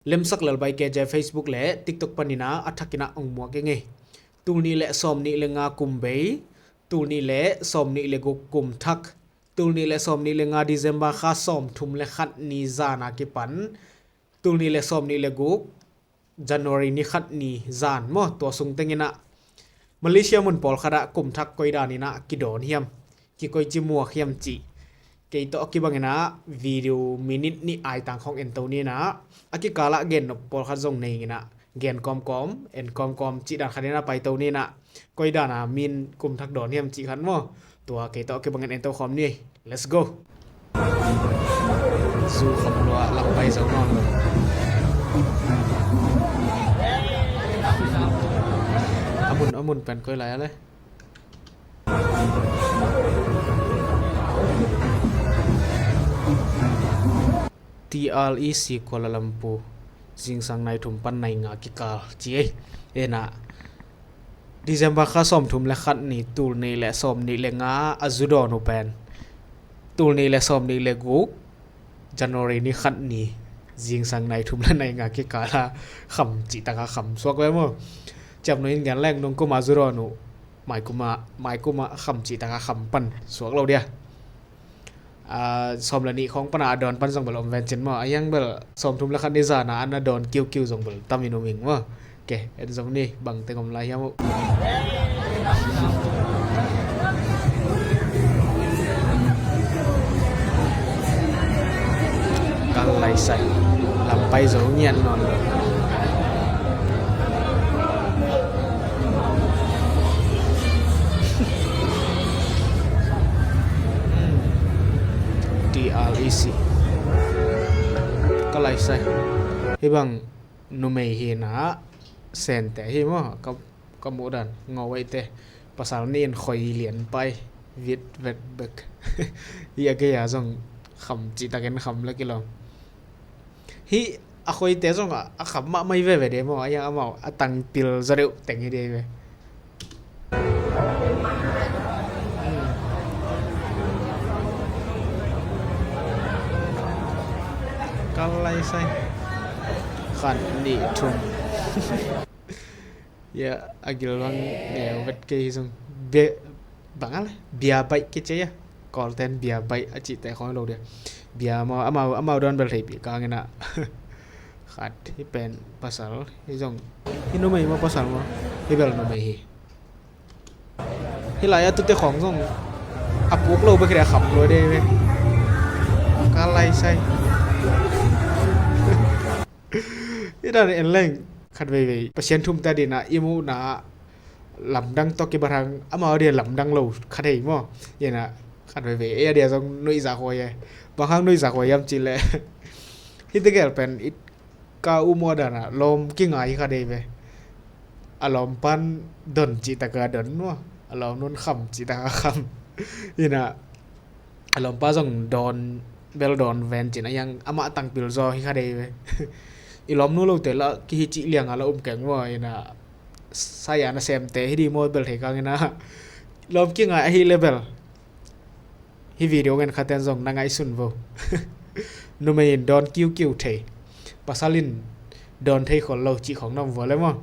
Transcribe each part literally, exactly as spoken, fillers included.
Lemsak Lalbai K J Facebook le TikTok panin ah a thakin ah ong muak ing ei. Tul nih le sawm nih le nga kum bei, tul nih le sawm nih le guk kum thak, tul nih le sawm nih le nga December kha sawm thum le khat ni zan a kipan, tul nih le sawm nih le guk January ni khat ni zan maw, tua sung tengin ah Malaysia mun pawlkhat ah kum thak koi danin ah kidawn hiam, kikoici muak hiam cih kei tawh a kibangin ah video minute nih aitang khawng ento ni in ah, a kikal ah gen nop pawlkhat zong nei in ah, gen kawmkawm, en kawmkawm cih dan khatin ah paito ni in ah, koi dan a min kum thak dawn hiam cih khat maw, tua kei tawh a kibangin ento khawm ni. Let's go. Zu kham lua lam pai zo nawn lo. A mun, a mun pen koi lai a le? T R E C Kuala Lumpur, zingsang nai thum pan nai nga kikal ci ei. Ena, December kha sawm thum le khat ni, tul nih le sawm nih le nga a zu dawn uh pen, tul nih le sawm nih le guk January ni khat ni, zingsang nai thum le nai nga kikal a kham cih tak a kham suak ve maw. Ciamnuih in gen leng, nung kum a zu dawn uh, mai kum a, mai kum a kham cih tak a kham pan suak lo dia. Ah, sawm le nih khawng pan a dawn pan zong bel om ven cin maw. A hiang bel sawm thum le khat ni zan a an a dawn kiukiu zong bel tam in um ing maw. Ke, en zom ni, bang teng om lai hiam uh. Kal lai sai, lam pai zo ngian nawn lo. T R E C. Ka lai sai. Hih bang numei hi na, sente hi maw, ka, ka muh dan, ngawei te. Pasal nih in khoi lian pai, vit vet bek. Hi a gei a zong kham cih takin kham la kilawm. Hih a khoite zong a, a kham mahmah hi veve de maw, a hiang amau a tangpil zaw deuh teng hi de hi ve. Kal lai sai. Khat, nih, thum. Ya, a gil bang neu vet kei hi zong. Be, bang a le, bia baih kici a. Kawlten bia baih a cihte khawng lo dia. Bia maw, amau, amau dawn bel theihpih kangin ah. Khat, hih pen pasal, hih zong. Hih numei maw pasal maw? Hih bel numei hi. Hih lai a tute khawng zong. A puk lo bek hi dia kham lua de ve. Kal lai sai. Hih dan en leng khat veivei Pasian thumte a dingin ah i muhna lamdang tawh kibat hang amau a dia lamdang lo kha thei maw? Hi na, khat veivei ei a dia zong nuihzak huai e. Bang hang nuihzak huai hiam cih leh hih tegel pen i ka um uh a dan ah lawm kingai hi kha thei ve. A lawmpan don cih tak a don maw? A lawmnu'n kham cih tak a kham. Hi na, a lawmpa zong dawn bel dawn ven cin a hiang amah tangpil zaw hi kha thei ve. I lawmnu lote lah kihi cih liang a la um keng maw, hi na, sai a nasemte hi di maw bel thei kangin ah. Lawm kingai ahi le bel hih video ngen khaten zong na ngaihsun vo. Numei in dawn kiukiu thei, pasal in dawn thei khol lo cih khawng na om vua le maw?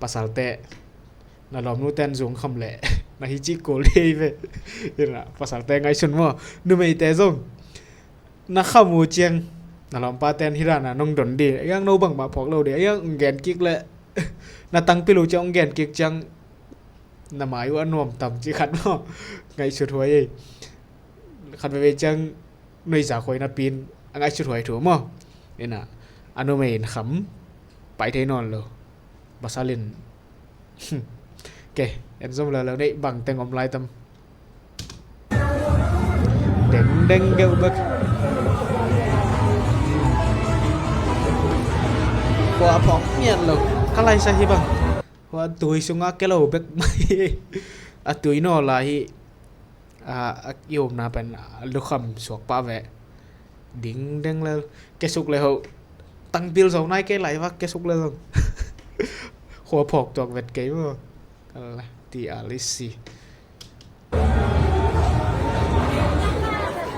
Pasalte, na lawmnuten zung kham leh na hi cih kul thei ve. Hi na, pasalte ngaihsun maw? Numeite zong na kham uh ciang na lawmpaten hih dan a nong don di, a hiang no bangmah phawk lo di, a hiang ong gen kik leh na tangpil uh ciang ong gen kik ciang na mai uh a nuam tam cih khat maw? Ngaihsut huai ei. Khat veivei ciang nuihzak huai napi in a ngaihsut huai thu maw? Hi na, a numei in kham pai thei nawn lo. Pasal in. Ke, en zom leuleu neih, bang teng om lai tam. Dengdeng deuh bek. Khua a phawk ngiat lo. Ka lai sa hi bang. Khua a tui sungah ke lo bek mai. A tui naw lai hi. A, a, i umna pen a lukham suak pah ve. Dingdeng lel. Ke suk le ho. Tangpil zo nai kei lai vak ke suk le zong. Khua phawk tuak vet kei maw. Kal la, ti a lisi.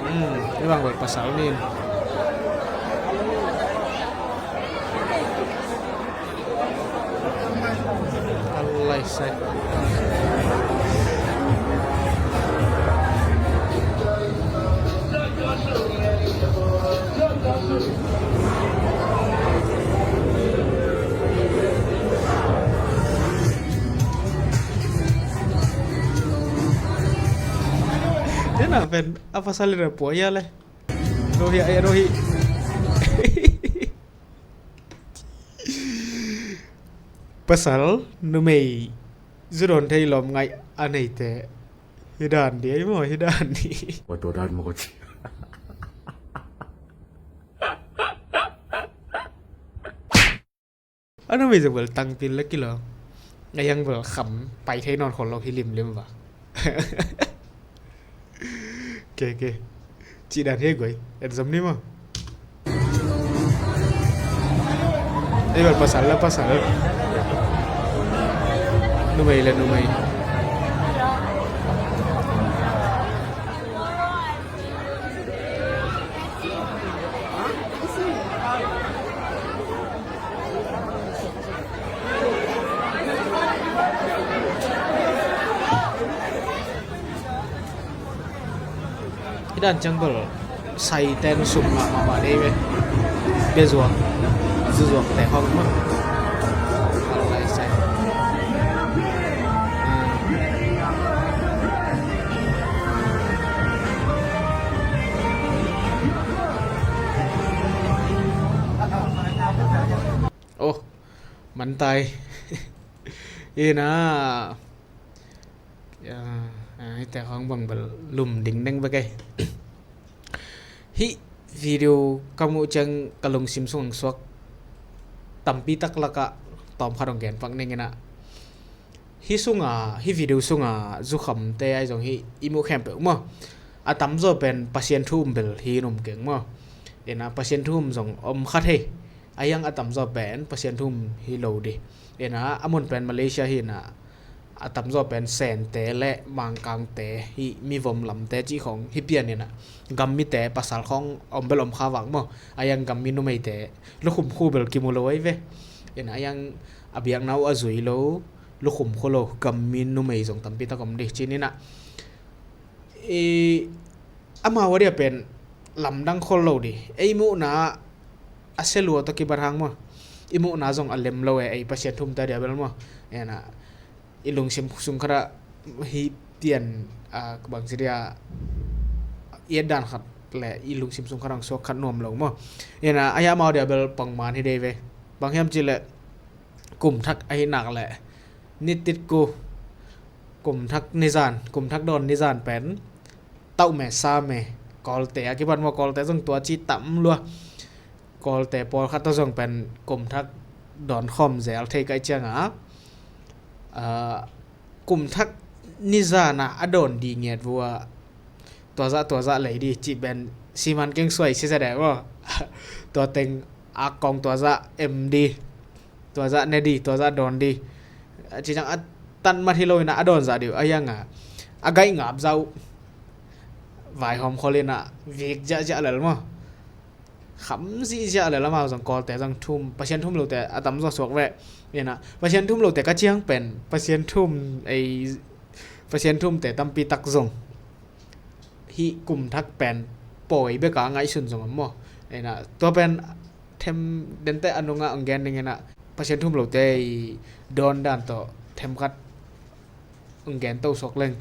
Hmm, i bang vel pasal nin. Sai. Tena pen a pasal ira pua ia le. Rohi, ai, rohi. Pasal numei zu dawn thei lawm ngaih a neite hi dan di, ai maw, hi dan di. Wa tua dan maw ci. A numei zong bel tangpil la kilawm. A yang bel kham pai thei nawn khol lo hi limlim va. Ke, ke. Cih dan hi guai. En zom ni maw. Ei bel pasal la pasal. Numei la numei. Hi dan ciang bel sai ten sum ngah mahmah dei ve. Bia zuak, zu zuak te khawng mah. Lai sai. Oh, man tai. Ina. Ya, ah, hite khawng bang bel lum dingdeng bek ei. Hih video ka muh ciang ka lungsim sung suak tampi tak lakah tawm khat hong gen pak ning ina. Hih sunga, hih video sunga zukhamte ai zong hih i muh khempeuh maw. A tamzaw pen Pasian thu um bel hi in um keng maw. Ina Pasian thu um zong om khat hei. A yang a tamzaw pen Pasian thu um hi lo di. Ina a mun pen Malaysia hi ina a tamzaw pen Sente le Mangkangte hi, mivom lamte cih khawng hi pian ina gam mite pasal khawng om bel om kha vang maw. A yang gam mi numeite lukhum khu bel kimu lo ai ve. Ina a yang a biakna uh a zui lo lukhum khu lo gam mi numei zong tampi tak om di cin ina. I, amau a dia pen lamdang khol lo di. Ei muhna a sia lua tawh kibat hang maw. I muhna zong a lem lo e, ei Pasian thumte a dia bel maw. Ena i lungsim sung khatah hi pian, a, bang ci dia, i et dan khat le i lungsim sung khatah hong suak khat nuam lo maw. Ena a hia amau a dia bel pangman hi dei ve. Bang hiam cih leh kum thak ahi nak leh nitit ku, kum thak nizan, kum thak dawn nizan pen tauh me sa me, Kawlte a kipan maw, Kawlte zong tua ci tam lua. Kawlte pawlkhat tawh zong pen kum thak dawn khawm zel thei kaih ciangah, ah, kum thak nizan ah a dawn di ngiat vua, tua zah tua zah lei di cih pen siman keng suai sia zah deh maw. Tua teng a kong tua zah em di, tua zah ne di, tua zah dawn di. Ci ciang a tan mat hi lo ina a dawn zah di uh a hiang a, a gaih ngap zah uh vaihawm khol ina vik ziahziah lel maw. Kham zihziah lel amau zong Kawlte zong thum, Pasian thum lote a tamzaw suak ve. Ina Pasian thum lote ka ciang pen Pasian thum ei, Pasian thumte tampi tak zong hih kum thak pen pawi beka ngaihsun zong om maw. Ina tua pen them dente a nungah hong gen ning ina Pasian thum lote i dawn dan tawh them khat hong gen to suak leng.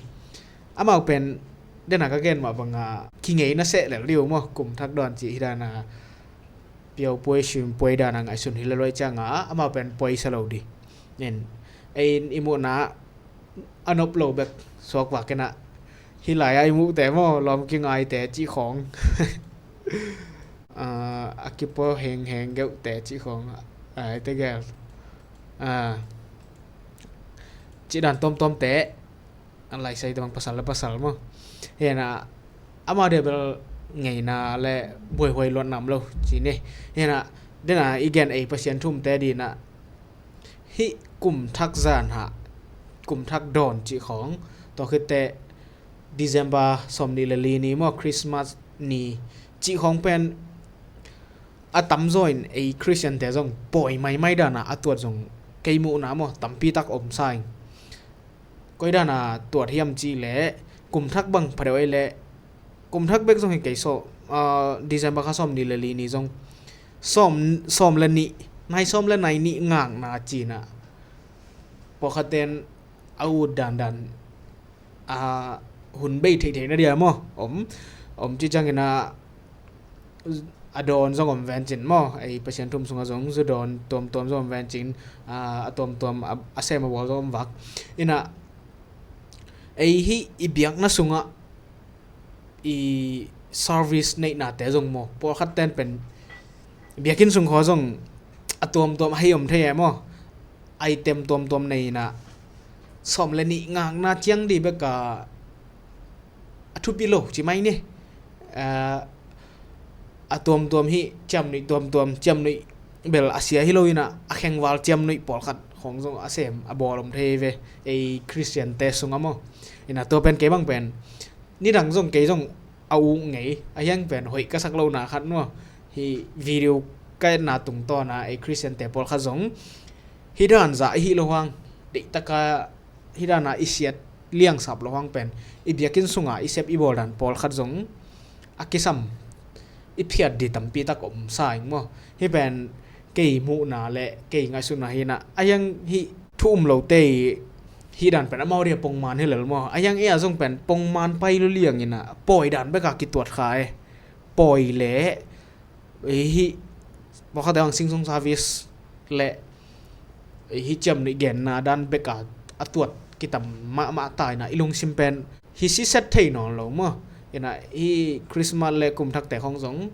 Amau pen dena ka gen mah banga kingei na seh lel diu maw, kum thak dawn cih hi dana piaupuai suimpuai dana ngaihsun hi le luai cianga amau pen puai sa lo di. Nen ei in i muhna a nop lo bek suak vak ina hi lai a i muhte maw, lawm kingaite cih khawng. Ah, a kipua hengheng geuhte cih khawng. Ai te gel, ah, cih dan tuamtuamte an laisai te bang pasal le pasal maw. Hena amau dia bel ngeina le buaihuai luat nam lo ci ni. Hena dena i gen ei Pasian thumte dina hih kum thak zan hah, kum thak dawn cih khawng, tua khitte December sawm nih le li ni maw, Christmas ni cih khawng pen a tamzaw in ei Christian te zong pawi maimai dana a tuat zong kei muhna maw tampi tak om sa ing. Koi dan a tuat hiam cih leh, kum thak bang pha deuh ei leh, kum thak bek zong hi kei sawm, ah, December kha sawm nih le li ni zong, sawm, sawm le nih, nai sawm le nai nih ngakna ci-in ah, pawlkhat ten a ut dandan, a hun bei theihtheihna dia maw, om, om ci ciangin ah, a dawn zong om ven cin maw, ei Pasian thu-um sungah zong zu dawn tuamtuam zong om ven cin, a, a tuamtuam a, a sem a bawl zong om vak. In ah, ei hih i biakna sungah i service neihnate zong maw, pawlkhat ten pen biakinn sung khawng zong a tuamtuam a hei om thei e maw, item tuamtuam nei in ah, sawm le nih ngakna ciang dih bek a, a thupi lo ci mai ni. A, a tuamtuam hih ciamnuih tuamtuam, ciamnuih bel a sia hi lo in ah, a khengval ciamnuih pawlkhat khawng zong a sem a bawl om thei ve, ei Khristiante sungah maw. In ah tua pen kei bang pen nidang zong kei zong a uk ngei, a hiang pen hoih ka sak lohna khat maw, hih video ka etna tungtawn ah ei Khristiante pawlkhat zong hih dan zah i hih loh hang, deihtak a hih dan a i siat liangsap loh hang pen, i biakinn sungah i sep i bawl dan pawlkhat zong a kisam i phiat ding tampi tak om sa ing maw. Hih pen kei muhna le kei ngaihsutna hi in ah, a hiang hih thu-um lote i hih dan pen amau dia pongman hi lel maw. A hiang ei a zong pen pongman pai lua liang in ah, pawi dan bek a kituat kha e. Pawi le, ei hih, pawlkhatte hang sing song service le, ei hih ciamnuih genna dan bek a, a tuat kitam mahmah ta in ah, i lungsim pen hih si set thei nawn lo maw. In ah hih Christmas le kum thakte khawng zong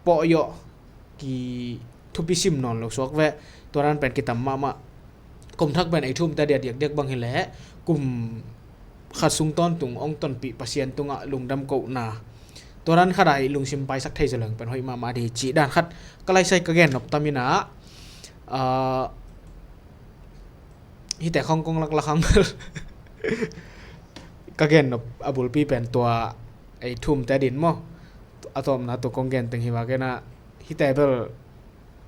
pawh yawh ki thupi sim nawn lo suak ve. Tua dan pen kitam mahmah. Kum thak pen ei thu-umte dia diakdiak bang hi leh, kum khat sung tawntung hong tonpih Pasian tungah lungdam kohna, tua dan khat a i lungsim paisak thei zaw leng pen hoih mahmah ding hi cih dan khat ka laisai ka gen nop tam in ah, ah, hihte khawng kong laklak hang bel ka gen nop a bulpi pen tua, ei thu-umte ading maw. A tawpna tua kong gen teng hi vak in ah, hihte bel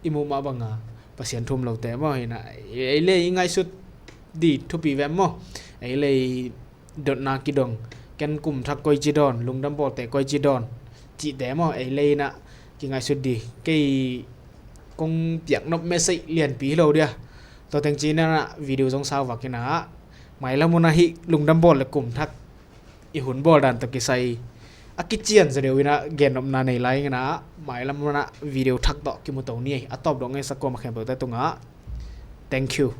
i muh mah bang a Pasian thu-um lote maw, hi in ah, ei le i ngaihsut ding thupi vem maw. Ei le i dotna kidong, ken kum thak koici dawn, lungdam bawlte koici dawn cihte maw, ei le in ah kingaihsut ding. Kei kong piak nop message lianpi hi lo dia. Tua teng ci-in ah video zong sau vak in ah, mailam hun ah hih lungdam bawl le kum thak i hun bawl dan tawh kisai a kician zaw deuh in ah gen nopna nei lai ing in ah, mailam hun ah video thak tawh kimu to ni. A tawp dong ngaihsak kuamah khempeuhte tungah thank you.